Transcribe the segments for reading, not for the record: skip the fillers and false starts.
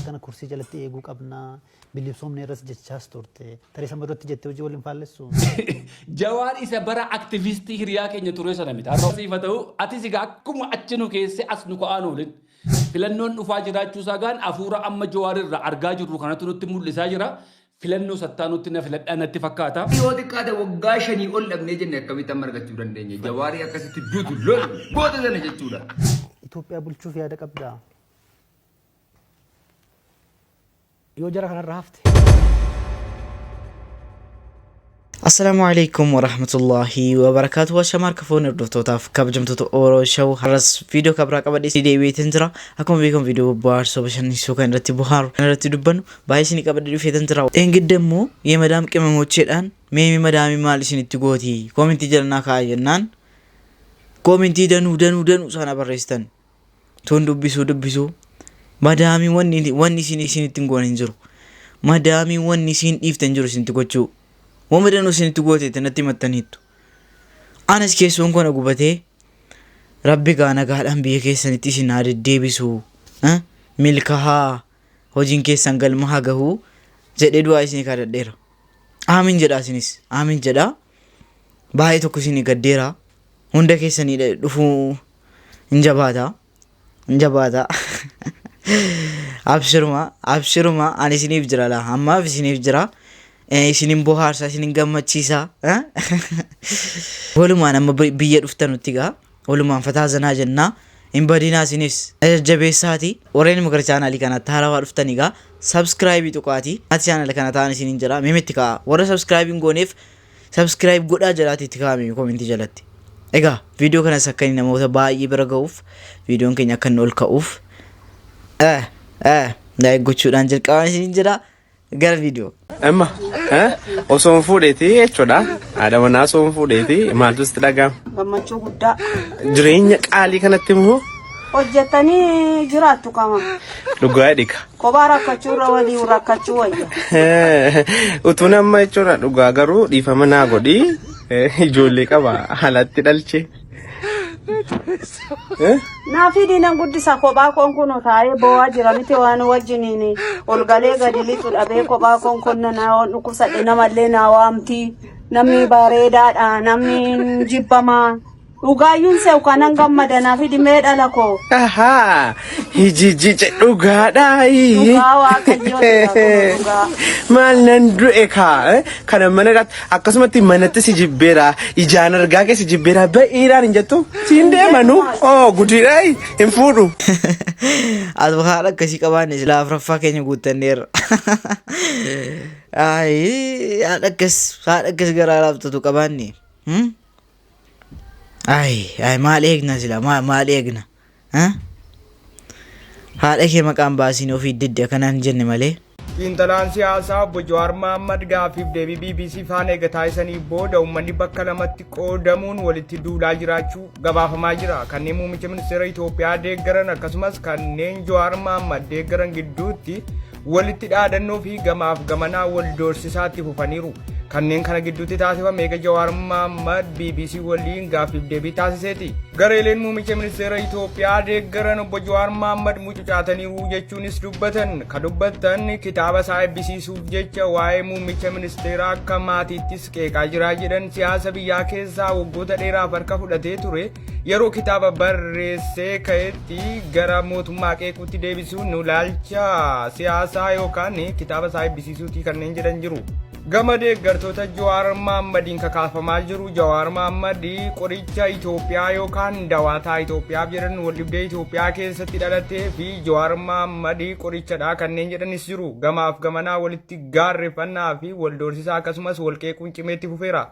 kana kursii jalatti eeguu qabna, bilisoomneerras jechaas turte. Tarii sama duratti jettee hojii wal hin faallessuu? Jawaar isa bara aktivistii hiriyaa keenya turee sana miti. Har'a siif haa ta'u atis egaa akkuma achi nu keesse as nu ka'aa oolin. Filannoon dhufaa jiraachuu isaa gaan hafuura amma Jawaar irraa argaa jirru kanatu nutti mul'isaa jira. Filannoo sattaanutti na filadhaa natti fakkaata. Yoo xiqqaate waggaa shanii ol dhabnee jenne akkamitti amma argachuu dandeenya? Jawaarii akkasitti duutu lolu goota sana jechuudha. Itoophiyaa bulchuuf yaada qabdaa? Yoo jara kanarra hafte. Assalaamu alaikum warahmatullahi wabarakaatu. Washamaa harka fuunee hordoftootaaf kabajamtoota Oro Show har'as viidiyoo kabraa qabadhee isin deebi'eetiin jira. Akkuma beekamu viidiyoo bohaarsoo bashannansiisoo kan irratti bohaaru kan irratti dubbannu baay'ee isin qabadhee dhufeetan jira. Dheengadda immoo yemadaam qimamocheedhaan meemi madaamii maal isinitti gooti koomentii jala naa kaa'aa jennaan koomentii danuu danuu danuu sana barreessitan. Tun dubbisuu dubbisuu madaamii wanni wanni isin isinitti hin goone hin jiru. Madaamii wanni isin dhiifte hin jiru isinitti gochuu. Wama danuu isinitti gooteette natti himattaniittu. Anas keessoon koo na gubatee rabbi gaa nagaadhaan biyya keessanitti isin haa deddeebisu. Eh? Milkahaa hojiin keessan galma haa gahuu jedhee du'aa isinii kadhadheera. Aamin jedhaa isinis. Aamin jedhaa. Baay'ee tokko isinii gaddeera. Hunda keessanii dhufuu hin jabaata. Hin jabaata. Abshiruma, abshiruma ani isiniif jira laa. Ammaaf isiniif jira. Isinin bohaarsa, isinin gammachiisa. Eh? Walumaan amma biyya dhuftanutti gaa. Walumaan fataa zanaa jennaa. Hin badinaa isinis. Jajjabeessaati. Warreen immoo gara chaanaalii kanaatti haarawaa dhuftanii gaa. Sabskraayibii tuqaati. Ati chaanaala kana ta'an isinin jira. Meemitti ka'a. Warra sabskraayibii hin gooneef Subscribe godhaa jedhaati itti kaa'ame komentii jalatti. Egaa viidiyoo kanas akka inni namoota baay'ee bira ga'uuf viidiyoon keenya akka inni ol ka'uuf eh eh like gochuudhaan jalqabaa isiniin jedha gara viidiyoo. Amma osoo hin fuudheeti jechuudha. Haadha manaa osoo hin fuudheeti maaltu sitti dhaga'ama? Gammachuu guddaa. Jireenya qaalii kanatti immoo Hojjettanii jiraattu kama. Dhugaa dhika. Kophaa rakkachuu irra waliin rakkachuu wayya. Utuun amma jechuudha dhugaa garuu dhiifama naa godhi ijoollee qaba alatti dhalche. Naa fidii nan guddisa kophaa koon kun taa'ee boo'aa jira miti waan wajjiniin ol galee gadi lixu dhabee kophaa koon kun na dhukkubsadhe namallee naa waamti namni bareedaadha namni hin jibbamaa. Dhugaayyuun se'u kanan gammada naa fidi mee dhala koo. Ahaa, hijijice dhugaadhaa. Dhugaa waaqayyoo jira kun dhugaa. Maal nan du'e kaa eh? Kana mana irratti akkasumatti manatti si jibbeera ijaan argaa kee si jibbeera ba'iiraan hin jettu siin deemanu oo gudiidha hin fuudhu. Atu haadha akkasii qabaanne silaa afraffaa keenya guuttanneerra. Ayi haadha akkas garaa laaftatu qabaanne. Hmm? Ay, ay, maal eegna sila maal, maal eegna? Ha? Haadha kee maqaan baasiin ofii didde akkanaan hin jenne malee. Xiinxalaan siyaasaa obbo Jawaar Mahaammad gaaffiif deebii bbc faana eega taasisanii booda uummanni bakka lamatti qoodamuun walitti duulaa jiraachuu gabaafamaa jira. Kanneen muummicha ministeera Itoophiyaa deeggaran akkasumas kanneen Jawaar Mahaammad deeggaran gidduutti walitti dhaadannoo fi gamaaf gamanaa wal doorsisaa itti fufaniiru. Kanneen kana gidduutti taasifame eega Jawaar Mahaammad bbc waliin gaaffiif deebii taasiseeti. Gareeleen muummicha ministeera Itoophiyaa deeggaran obbo Jawaar Mahaammad mucucaataniiru jechuunis dubbatan. Ka dubbatan kitaaba isaa eebbisiisuuf jecha waa'ee muummicha ministeeraa akka maatiittis qeeqaa jiraa jedhan siyaasa biyyaa keessaa waggoota dheeraaf harka fudhatee ture yeroo kitaaba barreessee ka'etti gara mootummaa qeequutti deebisuun ilaalcha siyaasaa yookaan kitaaba isaa eebbisiisuuti kanneen jedhan jiru. Gama deeggartoota Jawaar Mahaammadiin kakaafamaa jiru Jawaar Mahaammad qoricha Itoophiyaa yookaan dawaataa Itoophiyaaf jedhan waldhibdee Itoophiyaa keessatti dhalatee fi Jawaar Mahaammad qorichadha kanneen jedhanis jiru. Gamaaf gamanaa walitti gaarreffannaa fi wal doorsisaa akkasumas wal qeequun cimeetti fufeera.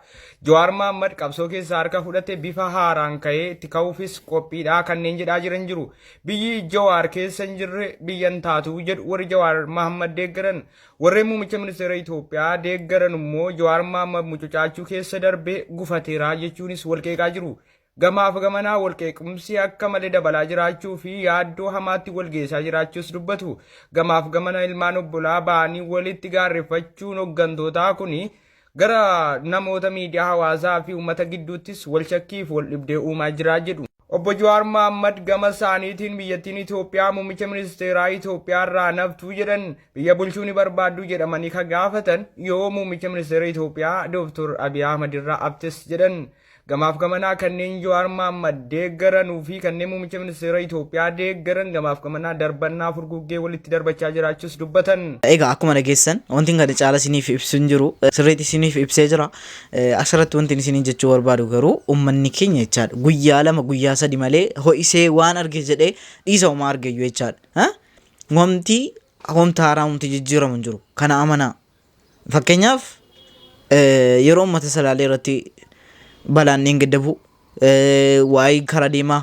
Jawaar Mahaammad qabsoo keessaa harka fudhate bifa haaraan ka'ee itti ka'uufis qophiidha kanneen jedhaa jiran jiru. Biyyi Jawaar keessa hin jirre biyya hin taatu jedhu warri Jawaar Mahaammad deeggaran. Warreen muummicha ministeera Itoophiyaa deeggaran immoo Jawaar Mahaammad mucucaachuu keessa darbee gufateera jechuunis wal qeeqaa jiru. Gamaaf gamanaa wal qeequmsi akka malee dabalaa jiraachuu fi yaaddoo hamaatti wal geessaa jiraachuus dubbatu. Gamaaf gamana ilmaan obbolaa ba'anii walitti gaarreeffachuun hoggantootaa kuni gara namoota miidiyaa hawaasaa fi uummata gidduuttis wal shakkii fi wal dhibdee uumaa jira jedhu. Obbo Jawaar Mahaammad gama isaaniitiin biyyattiin Itoophiyaa muummicha ministeeraa Itoophiyaa irraa naftuu jedhan biyya bulchuu ni barbaaddu jedhamanii ka gaafatan yoo muummicha ministeera Itoophiyaa Dr. Abiy Ahmad irraa abtes jedhan. Gamaaf gamanaa kanneen Jawaar Mahaammad deeggaranuu fi kanneen muummicha ministeera Itoophiyaa deeggaran gamaaf gamanaa darbannaa furguggee walitti darbachaa jiraachuus dubbatan. Egaa akkuma dhageessan wanti kana caala isiniif ibsu hin jiru. Sirriitti isiniif ibsee jira. Asirratti wanti isiniin jechuu barbaadu garuu uummanni keenya jechaadha. Guyyaa 2 guyyaa 3 malee ho'isee waan arge jedhee dhiisa homaa argeyyuu jechaadha. Wanti homta haaraa wanti jijjiiramu hin jiru. Kana amanaa. Fakkeenyaaf yeroo uummata Salaalee irratti balaan dheengadda bu'u waa'ee kara deemaa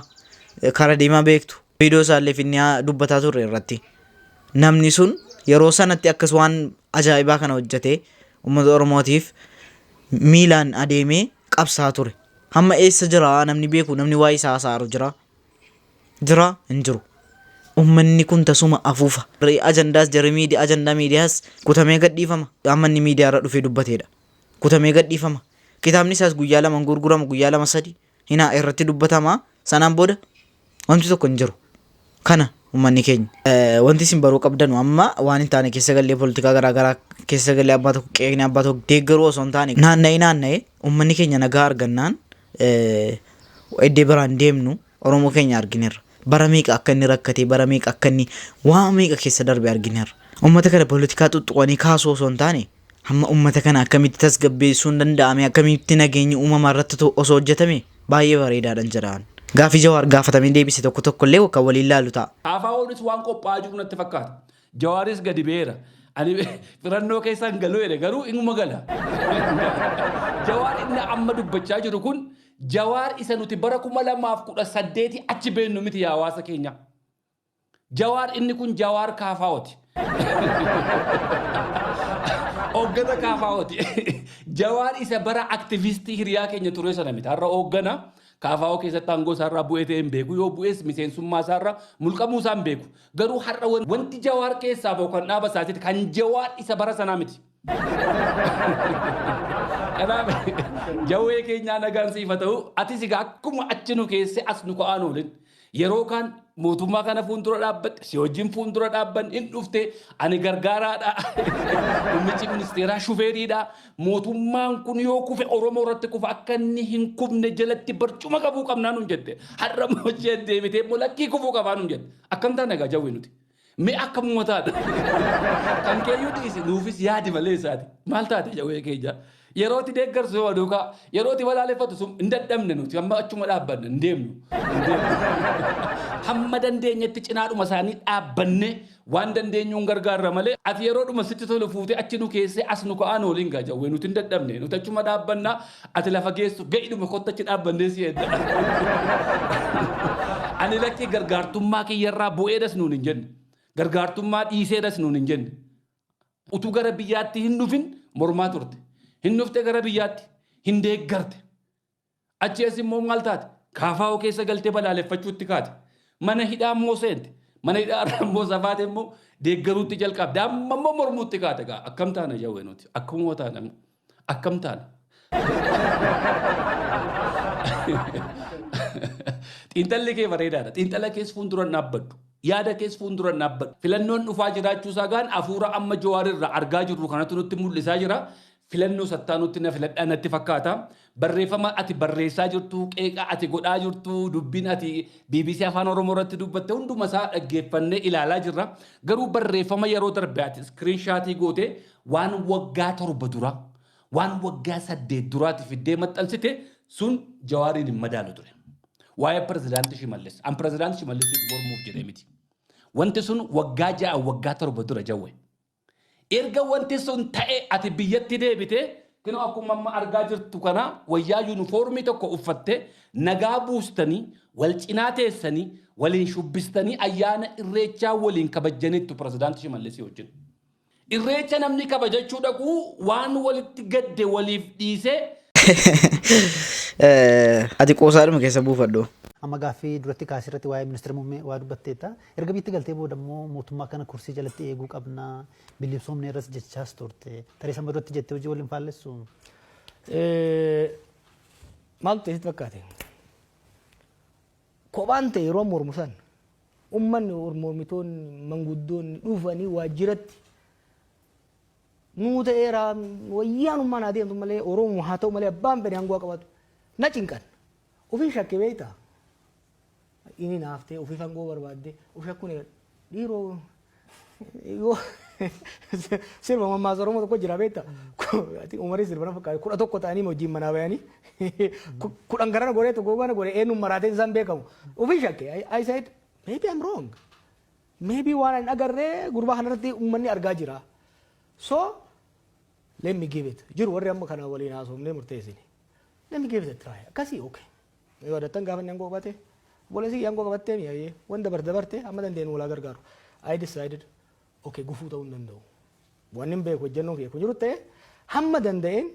kara deemaa beektu viidiyoo isaallee finnee dubbataa turre irratti namni sun yeroo sanatti akkas waan ajaa'ibaa kana hojjetee uummata Oromootiif miilaan adeemee qabsaa ture. Hamma eessa jira namni beeku namni waa'ee isaa haasa'aaru jira. Jira hin jiru. Ummanni kun tasuma afuufa. Ajandaas jarri miidiyaa ajandaa miidiyaas kutamee gadhiifama. Amma inni miidiyaa irra dhufee dubbateedha. Kutamee gadhiifama. Kitaabni isaas guyyaa 2 gurgurama guyyaa 2 3 hinaa irratti dubbatama. Sanaan booda wanti tokko hin jiru. Kana ummanni keenya. Wanti isin baruu qabdanu amma waan hin taane keessa gallee poolitikaa garaa garaa keessa gallee abbaa tokko qeeqnee abbaa tokko deeggaruu osoo hin taane naanna'ee naanna'ee ummanni keenya nagaa argannaan iddee biraan deemnu Oromoo keenya argineerra. Bara meeqa akka inni rakkate, bara meeqa akka inni waa meeqa keessa darbe argineerra. Uummata kana poolitikaa xuxxuqanii kaasuu osoo hin taane hamma uummata kana akkamitti tasgabbeessuun danda'ame, akkamitti nageenyi uumamaa irratti osoo hojjetame baay'ee bareedaadhan jedhaan. Gaaffii Jawaar gaafatamee deebise tokko tokko illee kan waliin laalu ta'a. KFOnis waan qophaa'aa jiru natti fakkaata. Jawaaris gadi ba'eera. Ani filannoo keessa hin galu jedhe garuu inuma gala. Jawaar inni amma dubbachaa jiru kun Jawaar isa nuti bara 2018 achi beennu miti yaa hawaasa keenya. Jawaar inni kun Jawaar Kaafaa'ooti. Hooggana Kaafaa'ooti. Jawaar isa bara aktivistii hiriyaa keenya ture sana miti. Har'a hooggana KFO keessatti aangoo isaarraa bu'ee ta'e hin beeku. Yoo bu'es miseensummaa isaarraa mulqamuu isaa hin beeku. Garuu har'a wanti Jawaar keessaa ba'u kan dhaaba isaatiiti. Kan Jawaar isa bara sanaa miti. Kanaaf jawwee keenyaa nagaan siif haa ta'u. Atis egaa akkuma achi nu keesse as nu ka'aan oolin. Yeroo kaan mootummaa kana fuuldura dhaabbatte si wajjin fuuldura dhaabban hin dhufte ani gargaaraadha. Muummichi ministeeraa shufeeriidha. Mootummaan kun yoo kufe Oromoo irratti kufa akka inni hin kufne jalatti barcuma qabuu qabnaa nuun jette. Har'a immoo isheen deebitee immoo lakkii kufuu qabaa nuun jette. Akkam taana egaa jawwee nuti. Mee akkamuma taata? Kan keeyyuu dhiisi nuufis yaadi malee isaati. Maal taate jawwee keenya? Yeroo itti deeggarsu yoo duukaa yeroo itti balaaleffatu sun hin dadhabne nuti amma achuma dhaabbanna hin deemnu. Hin deemnu. Hamma dandeenyetti cinaadhuma isaanii dhaabbanne waan dandeenyuun gargaarra malee ati yeroodhuma sitti tolu fuutee achi nu keessee as nu ka'aa nu waliin gaa jawwee nuti hin dadhabne nuti achuma dhaabbanna ati lafa geessu ga'idhuma kotta achi dhaabbannee si eegga. Ani lakkii gargaartummaa kiyyarraa bu'eedhas nuun hin jenne. Gargaartummaa dhiiseedhas nuun hin jenne. Utuu gara biyyaatti hin dhufin mormaa turte. Hin dhufte gara biyyaatti hin deeggarte. Achi as immoo maal taate? KFO keessa galtee balaaleffachuutti kaate. Mana hidhaa immoo seente. Mana hidhaa irraa immoo safaate immoo deeggaruutti jalqabde. Amma immoo mormuutti kaate gaa. Akkam taana jawwee nuti? Akkamuma taana? Akkam taana? Xiinxalli kee bareedaadha. Xiinxala kees fuuldura hin dhaabbadhu. Yaada kees fuuldura hin dhaabbadhu. Filannoon dhufaa jiraachuu isaa gaan hafuura amma Jawaar irraa argaa jirru kanatu nutti mul'isaa jira. Filannoo sattaanutti na filadhaa natti fakkaata. Barreeffama ati barreessaa jirtu, qeeqa ati godhaa jirtu, dubbiin ati bbc Afaan Oromoo irratti dubbatte hunduma isaa dhaggeeffannee ilaalaa jirra. Garuu barreeffama yeroo darbe ati iskiriinshaatii goote waan waggaa 7 dura, waan waggaa 8 duraati fiddee maxxansite sun Jawaariin hin madaalu ture. Waa'ee Pirezidaanti Shimallis. An Pirezidaanti Shimallisiif mormuuf jedhee miti. Wanti sun waggaa 6 waggaa 7 dura jawwe. Erga wanti sun ta'e ati biyyatti deebite kinoo akkuma amma argaa jirtu kana wayyaa yuunifoormii tokko uffatte nagaa buustanii wal cinaa teessanii waliin shubbistanii ayyaana irreechaa waliin kabajjaniittu pirezidaanti Shimallisii wajjin. Irreecha namni kabajachuu dhaqu waan walitti gadde waliif dhiisee Ati qoosaadhuma keessa buufadhu. Amma gaaffii duratti kaase irratti waa'ee ministeera muummee waa dubbatteetta. Erga biyyatti galtee booda immoo mootummaa kana kursii jalatti eeguu qabna, bilisoomneerras jechaas turte. Tarii sama duratti jettee hojii waliin faallessu? Maaltu ta'e sitti fakkaate? Kophaan ta'e yeroo mormu san ummanni mormitoonni, manguddoonni dhufanii waajjiratti nuu ta'eera, wayyaanummaan haa deemtu malee, Oromoo haa ta'u malee, abbaan fedhe aangoo qabatu na cinqan. Ofii shakke beektaa? Inni naaftee ofiif aangoo barbaadde of shakkuun dhiiroo yoo sirba mammaasa Oromoo tokko jira beektaa? Umarii sirba na fakkaata, 11 ta'anii wajjin manaa bayanii 10 garana goree tokko gara goree eenyuun maraateen isaan beekamu. Ofii shakke. I said, "Maybe I'm wrong. Maybe waan hin agarree gurbaa kanarratti uummanni argaa jira. So let me give it." Jiru warri amma kana waliin haasofnee murteessine. "Let me give it a try." Akkasii, okay. Yoo adattan gaafa inni aangoo qabate, obboleessi aangoo qabattee mi'aayee waan dabarte dabarte amma dandeenyu walaa gargaaru. I decided, okay, gufuu ta'uu hin danda'u. Wanni hin beeku hojjennoon kiyya kun jiru ta'e hamma danda'een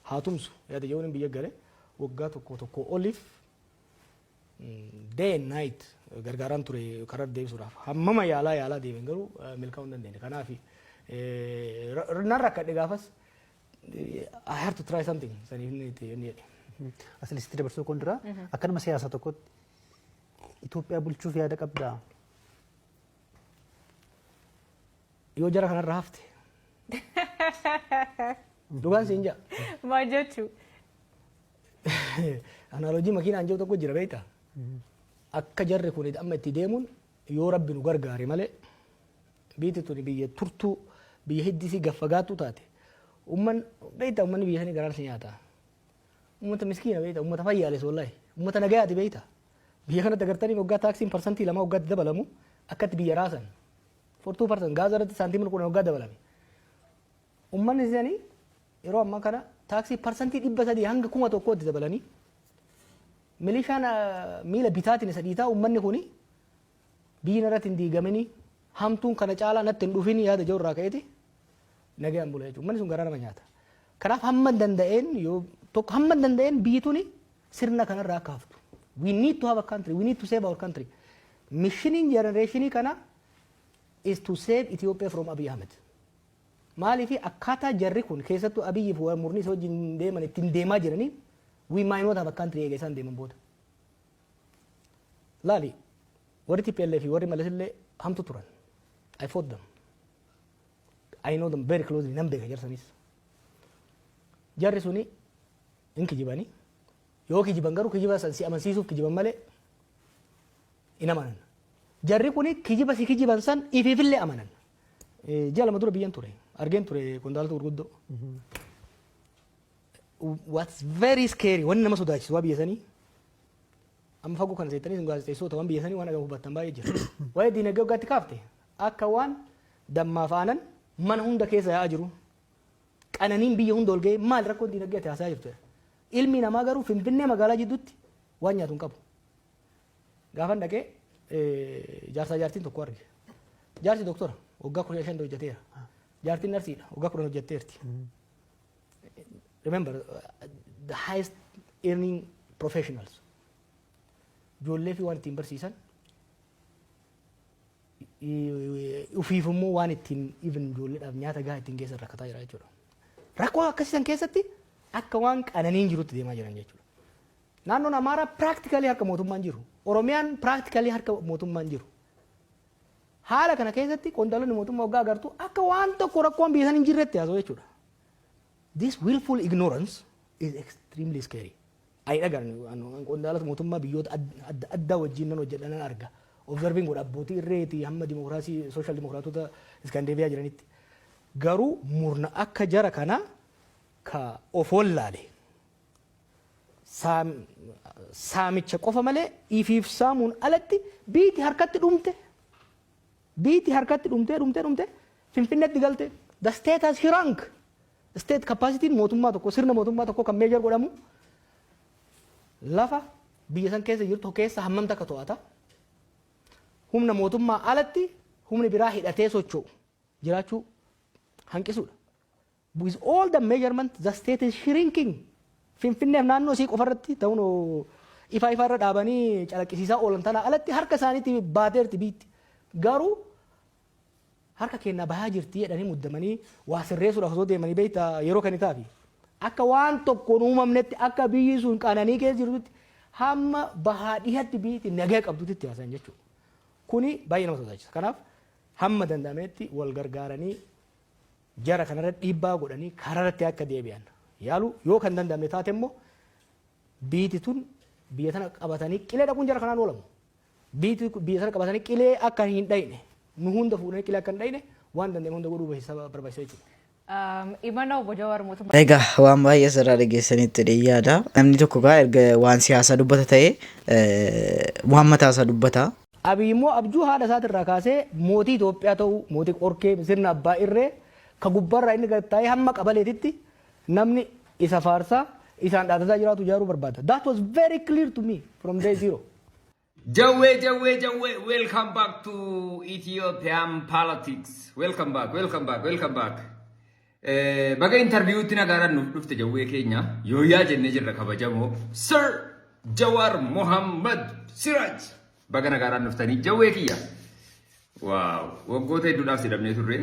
haa tumsu. Yaada jechuun biyya gale waggaa tokko tokko oliif day and night gargaaraan ture karaa deebisuudhaaf. Hammama yaalaa yaalaa deemen garuu milkaa'uu hin dandeenye. Kanaaf nan rakkadhe gaafas, I have to try something saniif inni itti inni jedhe. Asilitti dabarsuu kun dura, akka nama siyaasaa tokkotti Itoophiyaa bulchuuf yaada qabdaa? Yoo jara kanarra hafte. Dhugaan siin jaa. Maal jechuu? Analogy makiinaan jiru tokko jira beektaa? Akka jarri kun amma itti deemuun yoo Rabbi nu gargaare malee, biyyi tuni biyya turtuu, biyya hiddisii gaffagaattuu taate. Umman beektaa, ummanni biyya sanii garaan si nyaata. Ummata miskiina beektaa, ummata fayyaales wallahi, ummata nagayaati beektaa. Biyya kanatti agartanii waggaa taaksiin 2% waggaatti dabalamu akkatti biyya raasan. For 2% gaaza irratti saantiimii 10 waggaa dabalame. Ummanni isaanii yeroo ammaa kana taaksii 300% hanga 1000tti dabalanii milishaan miila bitaatiin isa dhiitaa, ummanni kuni biyyi irratti hin diigamini, hamtuun kana caalaa natti hin dhufin yaada jiru irraa ka'eeti nagayaan bula jechuudha. Ummanni sun garaa nama nyaata. Kanaaf hamma danda'een, yoo tokko hamma danda'een biyyi tuni sirna kanarraa akka haftu. We need to have a country. We need to save our country. Missioniin generationii kana is to save Ethiopia from Abiy Ahmed. Maaliif akkaataa jarri kun, keessattuu Abiyyi fi murni isa wajjin deeman ittiin deemaa jiranii, we might not have a country eega isaan deeman booda. Laali, warri TPLF fi warri Malas illee hamtu turan. I fought them. I know them very closely. Nan beeka jarsanis. Jarri suni hin kijibanii. Yoo kijiban garuu kijiba san si amansiisuuf kijiban malee hin amanan. Jarri kuni kijiba si kijiban san ifiifillee amanan. Ji'a 2 dura biyyan ture. Argeen ture qondaalota gurguddoo. What's very scary, wanni nama sodaachisu waa biyya sanii, amma fagoo kana seettanii sun gaazexeessota waan biyya sanii waan agamu hubattan baay'ee jira. Waa'ee diinagdee waggaatti kaafte akka waan dammaaf aanan mana hunda keessa yaa'aa jiru. Qananiin biyya hunda ol ga'ee, maal rakkoon diinagdee ati haasaa jirtu? Ilmi namaa garuu Finfinnee magaalaa jidduutti waan nyaatu hin qabu. Gaafan dhaqee jaarsaa jaartiin tokko arge. Jaarsi doktora, waggaa 15 hojjeteera. Jaartiin narsiidha, waggaa 10 hojjetteerti. Remember, the highest earning professionals. Ijoollee fi waan ittiin barsiisan, ufiif immoo waan ittiin even ijoolleedhaaf nyaata gahaa ittiin geessan rakkataa jira jechuudha. Rakkoo akkasii san keessatti akka waan qananiin jirutti deemaa jiran jechuudha. Naannoon Amaaraa practically harka mootummaan jiru. Oromiyaan practically harka mootummaan jiru. Haala kana keessatti qondaalonni mootummaa waggaa agartuu akka waan tokko rakkoon biyya san hin jirretti haasa'u jechuudha. This willful ignorance is extremely scary. Ani dhagaan qondaalota mootummaa biyyoota adda addaa wajjin nan hojjedha, nan arga. Observing godha abbootii irreetii hamma dimokiraasii social dimokiraatota Iskaandeeviyaa jiranitti. Garuu murna akka jara kana ka of wallaale saamicha qofa malee ifiif saamuun alatti biiti harkatti dhumte, biiti harkatti dhumtee dhumtee dhumte Finfinneetti galte. The state has shrunk. State capacity mootummaa tokko, sirna mootummaa tokko kan measure godhamu lafa biyya san keessa jirtu keessa hammam takka to'ata, humna mootummaa alatti humni biraa hidhatee socho'u jiraachuu hanqisuudha. With all the measurement, the state is shrinking. Finfinneef naannoo isii qofarratti ta'uun ifa ifa irra dhaabanii calaqqisiisaa oolan tanaa alatti harka isaaniitti baateerti biitti. Garuu harka kennaa bahaa jirti jedhanii muddamanii waa sirreessuudhaaf osoo deemanii beektaa yeroo kan itaafi. Akka waan tokkoon uumamnetti, akka biyyi sun qananii keessa jirtutti. Hamma bahaa dhihatti biyyi nagaa qabdutti itti haasayan jechuudha. Kuni baay'ee nama sodaachisa. Kanaaf hamma danda'ametti wal gargaaranii jara kanarra dhiibbaa godhanii karaarratti akka deebi'an yaalu. Yoo kan danda'amne taate immoo, biyyi tun biyya tana qabatanii qilee dhaquun jara kanaan oolamu. Biyyi biyya tana qabatanii qilee akka hin dhayne, nu hunda fuudhanii qilee akka hin dhayne waan danda'ame hunda godhuu barbaachisa jechuudha. Imala obbo Jawaar mootummaa Egaa waan baay'ee asirraa dhageessanitti yaada. Namni tokko gaa erga waan siyaasaa dubbata ta'e, waan mataa isaa dubbata. Abiy immoo abjuu haadha isaatirraa kaasee mootii Itoophiyaa ta'uu, mootii qorkee, sirna abbaa irree ka gubbaarraa inni gad taa'ee hamma qabaleetitti namni isa faarsaa isaan dhaadataa jiraatu ijaaruu barbaada. That was very clear to me from day zero. Jawwee, Jawwee, Jawwee, welcome back to Ethiopian politics. Welcome back, welcome back, welcome back. Baga interviewutti nagaadhaan nuuf dhufte, Jawwee keenya. Yooyyaa jennee jirra, kabajamoo. Sir Jawar Mohammed Siraj. Baga nagaadhaan dhuftanii, Jawwee kiyya. Wow, waggoota hedduudhaaf si dhabnee turre.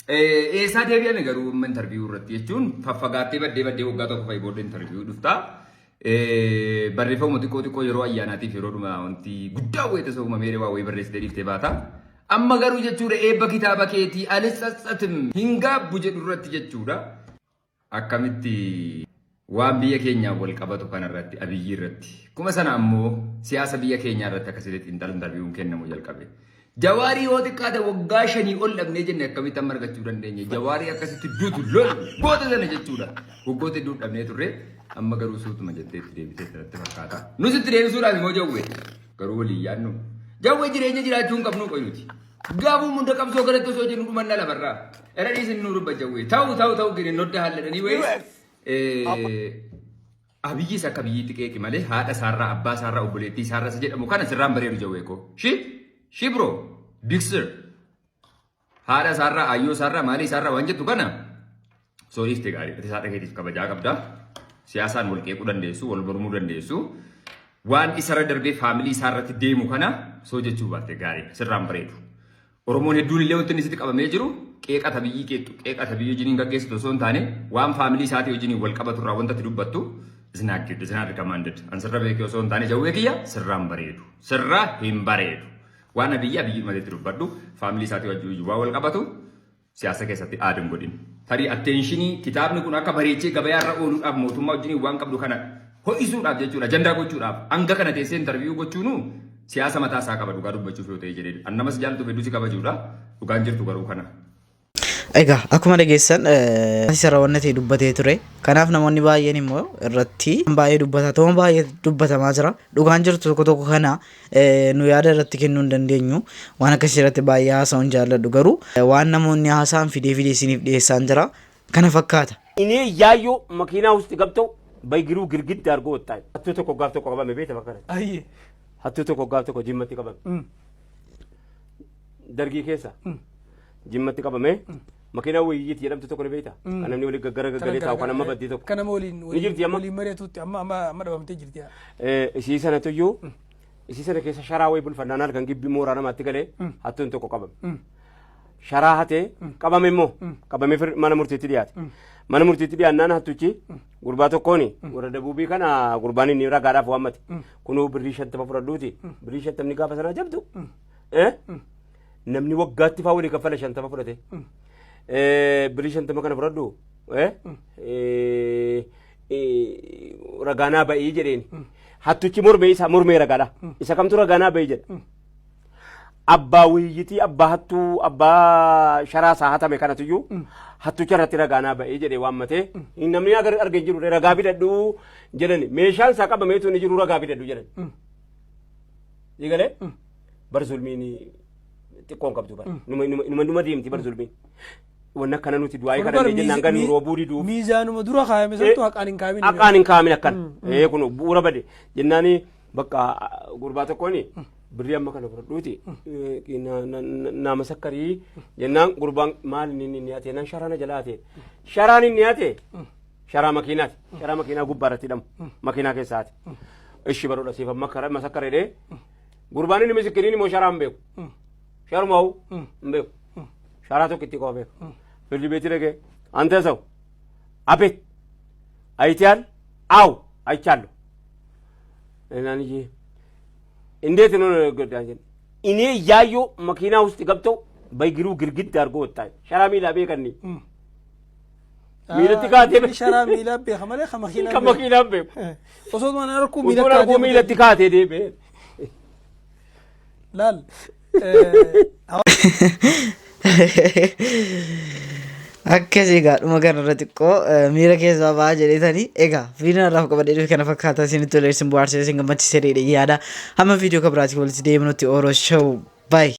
Eessaa deebi'ame garuu amma interview irratti jechuun faffagaattee baddee baddee waggaa tokko fa'i booda interview dhuftaa. Barreeffama xiqqoo xiqqoo yeroo ayyaanaatiif, yeroo dhuma wanti guddaa wayii tasa uumamee waa wayii barreessitee dhiiftee baata. Amma garuu jechuudha, eebba kitaaba keetii "Alitsatsatim", hin gaabbu jedhu irratti jechuudha. Akkamitti waan biyya keenyaan wal qabatu kanarratti, Abiyyi irratti, kuma sana ammoo siyaasa biyya keenyaa irratti akkasitti xiinxala interviewun kennamu jalqabe. Jawaarii yoo xiqqaate waggaa 5 ol dhabnee jenne, akkamitti amma argachuu dandeenya? Jawaarii akkasitti duutu lolu goota sana jechuudha. Waggoota hedduu dhabnee turre, amma garuu suutuma jettee itti deebitee natti fakkaata. Nus itti deebisuudhaaf immoo, Jawwee garuu waliin yaadnu. Jawwee, jireenya jiraachuu hin qabnu qoy nuti. Gaafuu hunda qabsoo kanatti osoo jennu dhumanna lafarraa. Irra dhiisin nu dubba, Jawwee. Ta'u ta'u ta'u gini nodda halladhanii wayii. Abiyyis akka biyyiitti qeeqi malee haadha isaarraa, abbaa isaarraa, obboleettii isaarraa isa jedhamu kana sirraan bareedu, Jawwee koo. Shi shi bro, big sir. Haadha isaarraa, ayyoo isaarraa, maalii isaarraa waan jettu kana soo dhiifte gaarii. Ati haadha keetiif kabajaa qabda. Siyaasaan wal qeequu dandeessu, wal mormuu dandeessu. Waan isarra darbee family isaarratti deemu kana soo jechuu baatte gaarii, sirraan bareedu. Oromoon hedduun illee wanti inni sitti qabamee jiru qeeqata biyyii qeexxu, qeeqata biyyii wajjiniin gaggeessitu osoo hin taane, waan family isaatii wajjiniin wal qabatu irraa wanta ati dubbattu is not good, is not recommended. An sirra beekee osoo hin taane, Jawwee kiyya, sirraan bareedu. Sirraa hin bareedu. Waan Abiyyi Abiyyi maleetti dubbadhu, family isaatii wajjin waan wal qabatu siyaasa keessatti aadaan godhin. Tarii attention kitaabni kun akka bareechee gabayaa irra ooluudhaaf, mootummaa wajjiniin waan qabdu kana ho'isuudhaaf jechuudha, ajandaa gochuudhaaf hanga kana teessee interview gochuunu siyaasa mataa isaa qaba, dhugaa dubbachuuf yoo ta'e jedhee. An namas jaallatu hedduu si kabajuudha. Dhugaan jirtu garuu kana. Egaa akkuma dhageessan isarra wanna ta'e dubbatee ture. Kanaaf namoonni baay'een immoo irratti baay'ee dubbataa ta'uun baay'ee dubbatamaa jira. Dhugaan jirtu tokko tokko kana nu yaada irratti kennuu hin dandeenyu. Waan akkasii irratti baay'ee haasa'uun jaalladhu, garuu waan namoonni haasa'an fidee fidee isiniif dhiyeessaan jira. Kana fakkaata. እኔ እያዩ መኪና ውስጥ ገብተው በእግሩ ግርግድ አድርጎ ወጣ። Hattuu tokko gaaf tokko qabame beekta bakka Ayyee. Hattuu tokko gaaf tokko Jimmatti qabame. Dargii keessa Jimmatti qabame. Makiinaa Wayyiit jedhamtu tokko ni beekta. Kan namni walii gaggara gaggalee taa'u, kan amma baddii tokko. Kan nama waliin Ni jirti amma. waliin mari'atutti amma dhabamtee jirti. Isii sanatuyyuu, isii sana keessa sharaa wayii bulfannaan halkan gibbii mooraa namaatti galee hattuun tokko qabame. Sharaa hatee qabame immoo qabamee mana murtiitti dhiyaate. Mana murtiitti dhiyaannaan hattuchi gurbaa tokkooni, warra dabuubii kana, gurbaan inni ragaadhaaf waammate. Kunoo birrii 50 fudhadhuuti. Birrii 50 gaafa sanaa jabdu. Namni waggaatti faa walii kaffala 50 fudhate. Birrii 50 kana fudhadhu, ragaanaa ba'ii jedheen. Hattuchi mormee isaa mormee ragaadha. Isa kamtu ragaanaa ba'ii jedha. Abbaa wiyyitii, abbaa hattuu, abbaa sharaa isaa hatame kanatuyyuu hattucha irratti ragaanaa ba'ee jedhee waammatee, namni argee jiru ragaa fidadhu jedhani, meeshaan isaa qabameetu inni jiru ragaa fidadhu jedhani. Eegalee bar zulmiin xiqqoon qabdu bar numa deemti bar zulmiin. Wanni akkana nuti du'aayii kadhannee jennaan gan roobuu diduuf. Miizaanuma dura kaayame santu haqaan hin kaamin. Haqaan hin kaamin akkana. Ee, kun bu'uura bade jennaani bakka gurbaa tokkooni birrii amma kana fudhadhuuti nama sakkarii jennaan, gurbaan maal inni inni haate naan, sharaa na jala haate. Sharaan inni haate sharaa makiinaati. Sharaa makiinaa gubbaa irratti hidhamu makiinaa keessa haate. Ishi baroodha siif amma kara masakkara jedhee, gurbaan inni misikiriin immoo sharaa hin beeku. Sharumaa'u hin beeku. Sharaa tokko itti qofa beeku. Firdi beetii dhagee, አንተ ሰው፣ አቤት፣ አይተሃል? አው አይቻለሁ። Naan ijee እንዴት ነው እኔ እያየሁ መኪና ውስጥ ገብተው በእግሩ ግርግድ አድርጎ ወጣ። ሸራ miilaa beekani. Miilatti kaatee Inni sharaa miilaa beeka malee kan makiinaa kan makiinaan beeku. Osoo mana arguu Utuun miilatti arguu miilatti kaatee deebi'e. Laal. Akkas egaa dhuma kanarra xiqqoo miira keessaa ba'aa jedheetanii egaa viidiyoon irraa qabadhee dhufe kana fakkaata isinitti tolee, isin bohaarsee, isin gammachiisee yaada. Hamma viidiyoo kan biraatiin walitti deemnutti Oro Show, bye.